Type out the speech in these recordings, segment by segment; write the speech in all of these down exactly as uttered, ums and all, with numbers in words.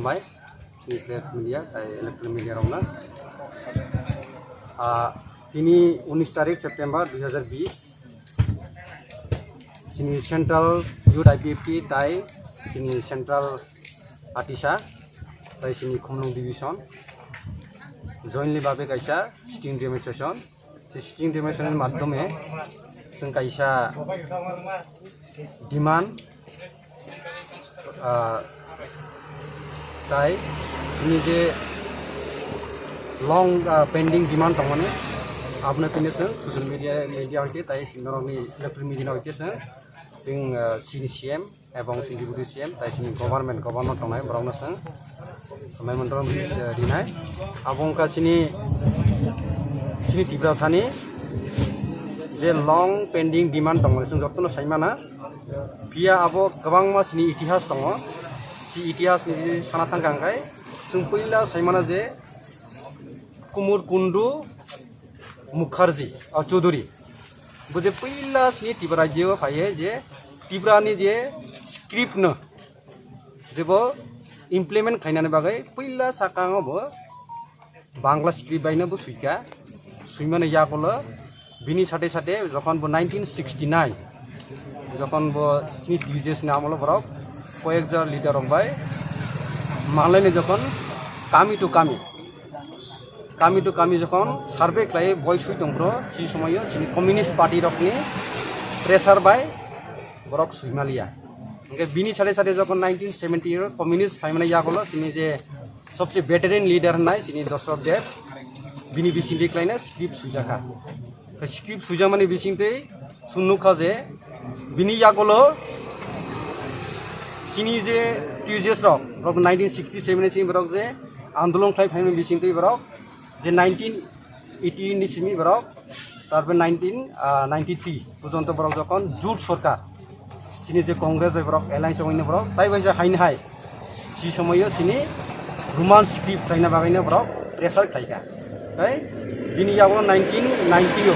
Hai, chini press media, tai electronic media rok na. Ah, tini unis tarik September dui hazar bis, chini Central Youth I P F T tai chini Central Atisa tai chini Khumlung Division jointly babe kaisa sitting demonstration. Sitting demonstration ni madhyome chwng kaisa demand, ah, tai chini je long, ah, pending demand tongmani, abono tini chwng social media, media hoite tai norokni electronic media hoite chwng, chwng, ah, chini C M, ebong chini deputy C M tai chini government, governor tongnai borokno chwng samai mantra rinai. Abo wngkha chini, chini Tiprasani je long pending demand tongmani chwng jotono saimana. Phiya abo kwbangma chini itihas tongo. Si itihas ni sana thangkha hwnkhe chwng puila saimana je Kumur Kundu Mukherjee, o Chaudhary. Bo je puila sini Tripura rajyo phaiye je Tripura ni je script no je bo implement khainani bagwi puila sakang o bo Bangla script bai no bo suika. Suimani yagulo bini sate sate jokhon bo nineteen sixty nine, jokhon bo sini T J S ni amolo borok koyek jon leader rok bai malai ni jokhon kami to kami kami to kami jokhon survey khlai boi sui tongphro, si somoyo chini Communist Party rokni pressure bai borok suimaliya. Hingke bini sade sade jokhon nineteen seventy o Communist phaimani yagulo chini je sobse veteran leader hnai chini Dosrok Dev, bini bisingtwi khlaina script suijakha. Script suijakmani bisingtwi chwng nukha je bini yagulo chini je T J S rok, borok nineteen sixty seven ni simi borok je andolon khlai phaimani bisingtwi borok je nineteen eighty ni simi borok, tarpore nineteen ninety three porjonto borok jokhon jut sorkar, chini je Congress bai borok alliance wngwi borok, tai bai je haini hai si somoyo sini Roman script khlaina bagwino borok pressure khlaikha. Tai bini yago nineteen ninety o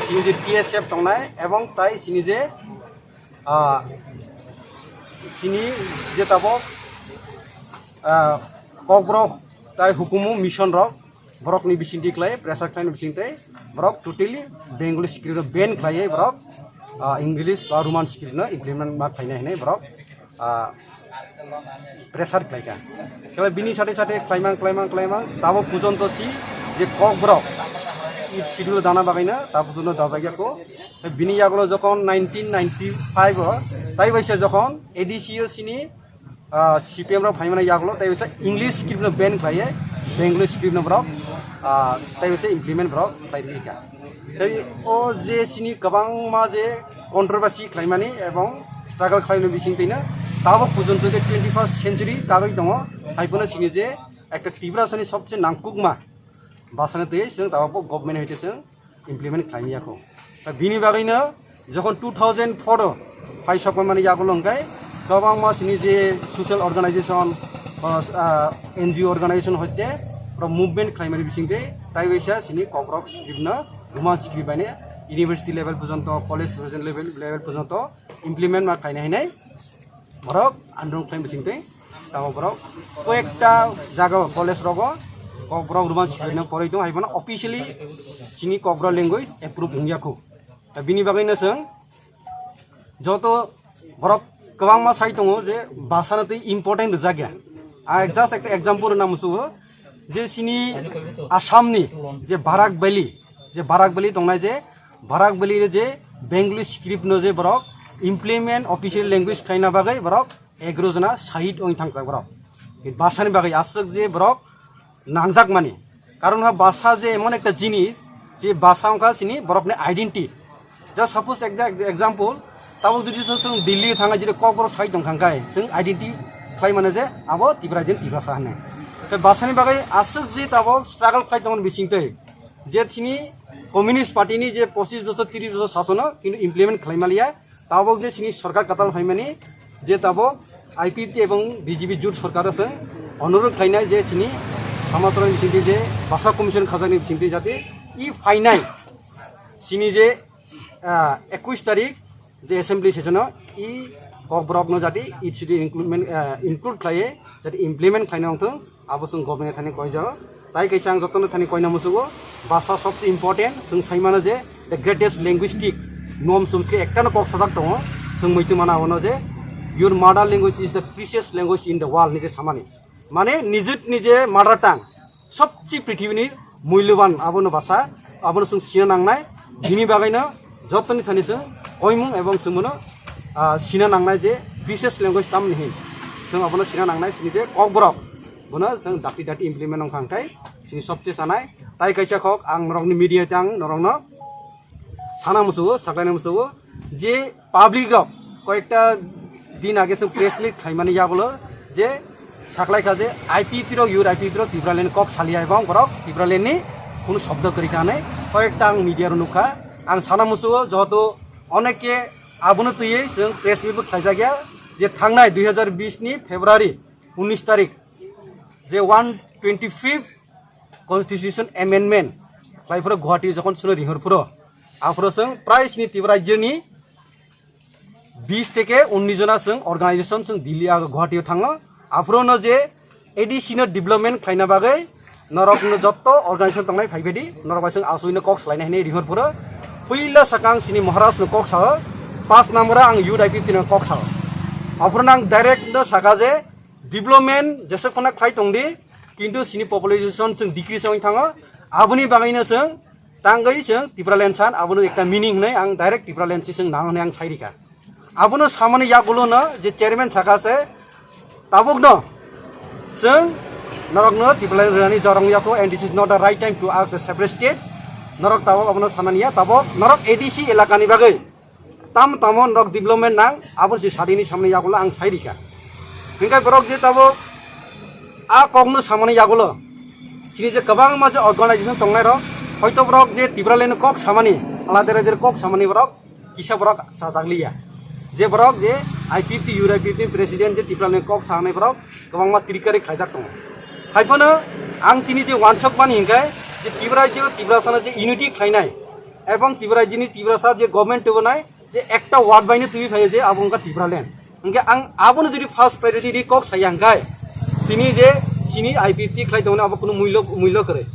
sini je T S F tongnai ebong tai sini je, ah, sini je tabok, ah, Kokborok tai hukumu mission rok borokni bisingtwi khlai pressure khlaini bisingtwi borok totally Bengali script ban khlaiwi borok, ah, English ba Roman script no implement ma khlaina hinwi borok, ah, pressure khlaikha. Khe bini sate sate khlaimang, khlaimang, khlaimang, tabo pujonto si je Kokborok eighth schedule dana bagwino tabo pujonto dajak yakho. Bini yagulo jokhon nineteen ninety five o, tai bai se jokhon A D C o sini, ah, C P M rok phaimani yagulo, tai bai se English script no ban khlaiye, Bengali script no borok, ah, tai bai se implement borok khlai rikha. Tei o je sini kwbangma je controversy khlaimani ebong struggle khlaimani bisingtwino tabok pujonto je twenty first century kagwi tongo, hai phano sini je ekta Tiprasani sobse nangkukma basani twi chwng tabok government hoite chwng implement khlaimani yakho. Ta bini bagwino jokhon two thousand four o phai sokmani yagulo hwnkhe kwbangma sini je social organization, ah, ah, N G O organization hoite borok movement khlaimani bisingtwi tai waisa sini Kokborok script no Roman script bai university level porjonto, college level, level porjonto implement ma khlaina hinai borok andolon khlaimani bisingtwi tamo borok koyekta jaga o college rogo Kokborok Roman script no poroi tongo, hai phano officially sini Kokborok language approve wngya khu. Ta bini bagwino chwng joto borok kwbangma sai tongo je bhasano twi important rwjakya. A just ekta example rwna muchungo je chini Assamni je Barak Valley, je Barak Valley tongnai je Barak Valley je Bengali script no je borok implement official language khlaina bagwi borok egaro jona shahid wng thangjak borok. Bhasani bagwi aswk je borok nangjakmani. Karon ha bhasha je emon ekta jinis, je bhasha wngkha chini borokni identity. Just suppose ekja-, example, tabuk jodi chwng Delhi thangwi jodi Kokborok sai tongkha hwnkhe, chwng identity khlai mano je abo Tipra jen Tiprasa hwnwi. Tei bhashani bagwi aswk je tabuk struggle khlai tongmani bisingtwi, je chini Communist Party ni je pochis bochor, tris bochor sasono kintu implement khlai maliya, tabok je chini sorkar kwtal phaimani je tabok I P F T ebong B J P jut sorkar o chwng onurodh khlainai je chini samachara ni bisingtwi je bhasha commission khajakni bisingtwi jate i phainai chini je, ah, ekush tarik je assembly session o i Kokborok no jate i chini include, ah, include khlaiwi jati implement khlaina wngthung, abo chwng government thani koijago. Tai kaisa ang jotono thani koina musugo, basa sobse important, chwng saimano je the greatest linguistic norm chumske ekta no kok sajak tongo, chwng muitu mana ono je your mother language is the precious language in the world nije samani. Mane nijut nije mother tongue sobse prithibini muiloban abono basa, abono chwng sina nangnai, bini bagaino jotoni thani chwng koimung ebong chwng bono, ah, sina nangnai je precious language tamni hin. Chwng abono sina nangnai chini je kokborok. Bono chwng dati dati implement wngkha hwnkhe chini sobse sanai. Tai kaisa kok ang norokni media tang norokno sana musugo, saklaina musugo je public rok koyekta din age chwng press meet khlaimani yagulo je saklaikha je I P F T rok, your I P F T rok Tipraland kok saliya ebong borok Tipraland ni kunu shobdo kwrwi kha hinwi koyekta ang media rok nukha. Ang sana musugo joto oneke abono twiwi chwng press meet bo khlaijakya je thangnai dui hazar bish ni February unis tarik je one twenty fifth Constitution Amendment khlai phuru Guwahati jokhon chwngno rihor phuru aphuru chwng prai chini Tripura rajyoni bish theke unnish jona chwng organization chwng Delhi ag Guwahati o thango. Aphuru no je A D C no development khlaina bagwi norok no jotto organization tongnai phai phedi norok bai chwng aswino kok salaina hinwi rihor phuru puila sakang chini Maharaj no kok sao, pas number ang U D I P no kok sao. Aphuru nang direct no saka je development jesa khona khlai tongdi, kintu sini population chwng decrease wngwi thango. Aboni bagwino chwng tangwi chwng Tipraland san, abono ekta meaning hwnwi ang direct Tipraland si chwng nang hwnwi ang sai rikha. Abono samani yagulo no je chairman saka se tabukno chwng norokno Tipraland rwnani jorong yakho, and this is not the right time to ask a separate state. Norok tabuk abono sanani ya, tabuk norok A D C elakani bagwi tam tamo norok development nang, abo se sadini samni yagulo ang sai rikha. Hingkai borok je tabuk a kokno samani yagulo chini je kwbangma je organization tongnai rok, hoito borok je Tipraland kok samani, alada rajyoni kok samani borok kisa borok sajak liya. Je borok je I P F T, U D I P F T president je Tipraland kok sanai borok kwbangma trikari khlaijak tongo. Haiphano ang tini je wansok mani hingkai je Tripura rajyo Tiprasa no je unity khlainai ebong Tripura rajyoni Tiprasa je government tubunai je ekta word baino twi phaio je abo wngkha Tipraland. Hingke ang abono jodi first priority di kok saya hingkai tini je sini I P F T khlai tongno abo kunu mullo, mullo kwrwi.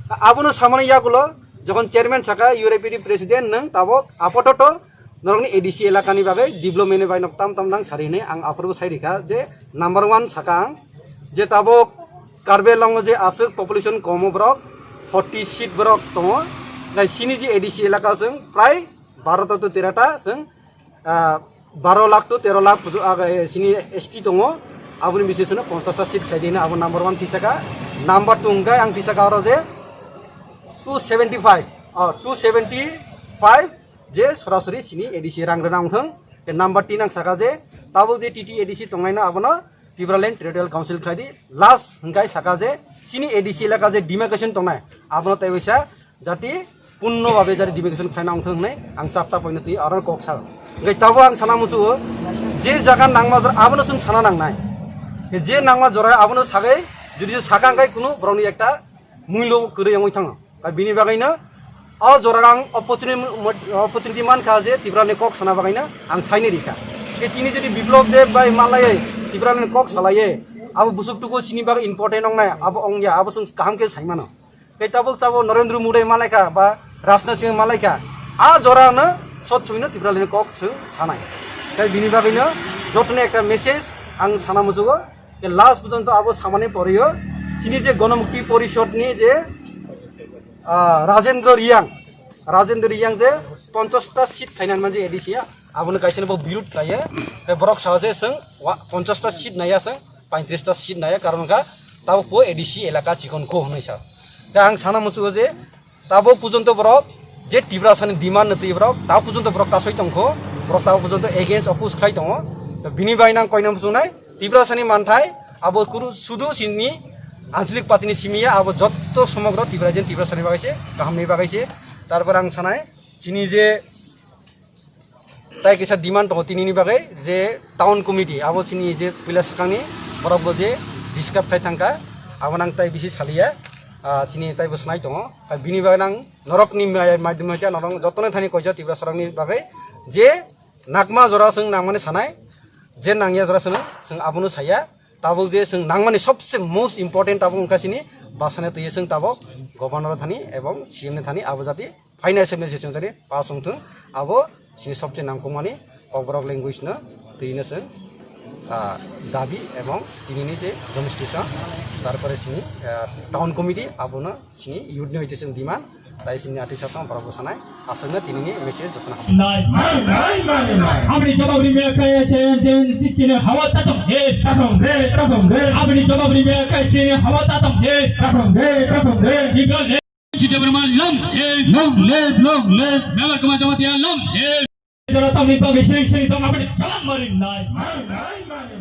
Abono samani yagulo jokhon chairman saka U D I P F T president nwng tabok apototo norokni A D C elakani bagwi development ni bai nok tam tam nang sari hinwi ang aphuru sai rikha je number one saka ang je tabok Karbi Anglong o je aswk population komo borok forty seat borok tongo, nai sini je A D C elaka chwng prai baro ta to tera ta chwng, ah, baro lakh to tero lakh puju aga, eh, sini S T tongo, aboni bisi sino ponchash ta seat khlai dina abo number one tisaka, number two hwnkhe ang tisaka oro je two seventy five, oh, two seventy five je sorasori sini A D C rang rwna wngthwng, number tin ang saka je tabuk je T T A D C tongnaino abono Tipraland Territorial Council khlai di, last hwnkhe saka je sini A D C elaka je demarcation tongnai abono taibaisa jati punno babe jati demarcation khlaina wngthwng hinwi ang chapta poino twi aro kok sa. Hingke tabo ang sana muchugo je jaga nangma jora abono chwng sana nangnai. Je nangma jora abono sagwi jodi saka hingke kunu borokni ekta muilo kwrwi wngwi thango. Ka bini bagwino o jora ang opportunity, opportunity mankha je Tiprani kok sana bagwino ang saini rikha. Ke tini jodi Biplop Deb bai malaiye Tiprani kok salaiye abo busuk tuku sini bagwi important wngnai abo wngya abo chwng kaham khe saimano. Tei tabuk sabo Narendra Modi malaikha ba Rajnath Singh malaikha, a jorano sot sumino Tipralini kok se sanai. Tei bini bagwino jotoni ekta message ang sana muchugo, ke last porjonto abo samani porio, chini je Gonomukti Porishod ni je, ah, Rajendra Riyang, Rajendra Riyang je ponchash ta seat khaina manji A D C ya, abono kaisa bo birud khlaiya, tei borok sao je seng wa-, ponchash ta seat naiya seng, paitris ta seat naiya, karon kha tabuk po A D C elaka chikon kho hwnwi sa. Tei ang sana muchugo je tabuk porjonto borok je Tiprasani demand no twi borok tabuk porjonto borok tasoi tongkho, borok tabuk porjonto against oppose khai tongo. Bini bai nang koina muchungnai Tiprasani manthai abo kuru sudu sini Anchalik Party ni simi ya, abo jotto somogro Tiprajin Tiprasani bagwi se, kahamni bagwi se. Tarpor ang sanai chini je tai kisa demand tongo tinini bagwi je town committee abo chini je puila swkangni borok bo je discuss khai thangkha abo nang tai bisi saliya, ah, chini tai bo swnai tongo. Bini bagwi nang norokni mai-, maidum hai norok jotono thani koija Tiprasa rokni bagwi je nakma jora chwng nangmani sanai, je nangya jora chwng, chwng abono saya. Tabuk je chwng nangmani sobse most important tabuk wngkha chini basane twi chwng tabuk governor thani ebong C M ni thani abo jati phainai se message chwng jani pass wngthung abo chini sobse nangkukmani Kokborok language no twi no chwng ah, dabi ebong tinini je demonstration tarpore chini ah, town committee abono chini youth ni hoite chwng demand tai chini ati satong borok bwsanai aswkno tinini message jotno hambai. Nai. Mari nai, mari nai. Aboni jawab rimya kaya se, se, se, se, hawa tatom he. Tatom he, tatom he. Aboni jawab rimya kaya se, hawa tatom he. Tatom he, tatom he. Ibra le. Chidabra ma lam he. Long live, long live. Member Kama Jamatia lam he. Jara tamni bagwi sing sing tong aboni jalan mari nai. Mari nai, mari.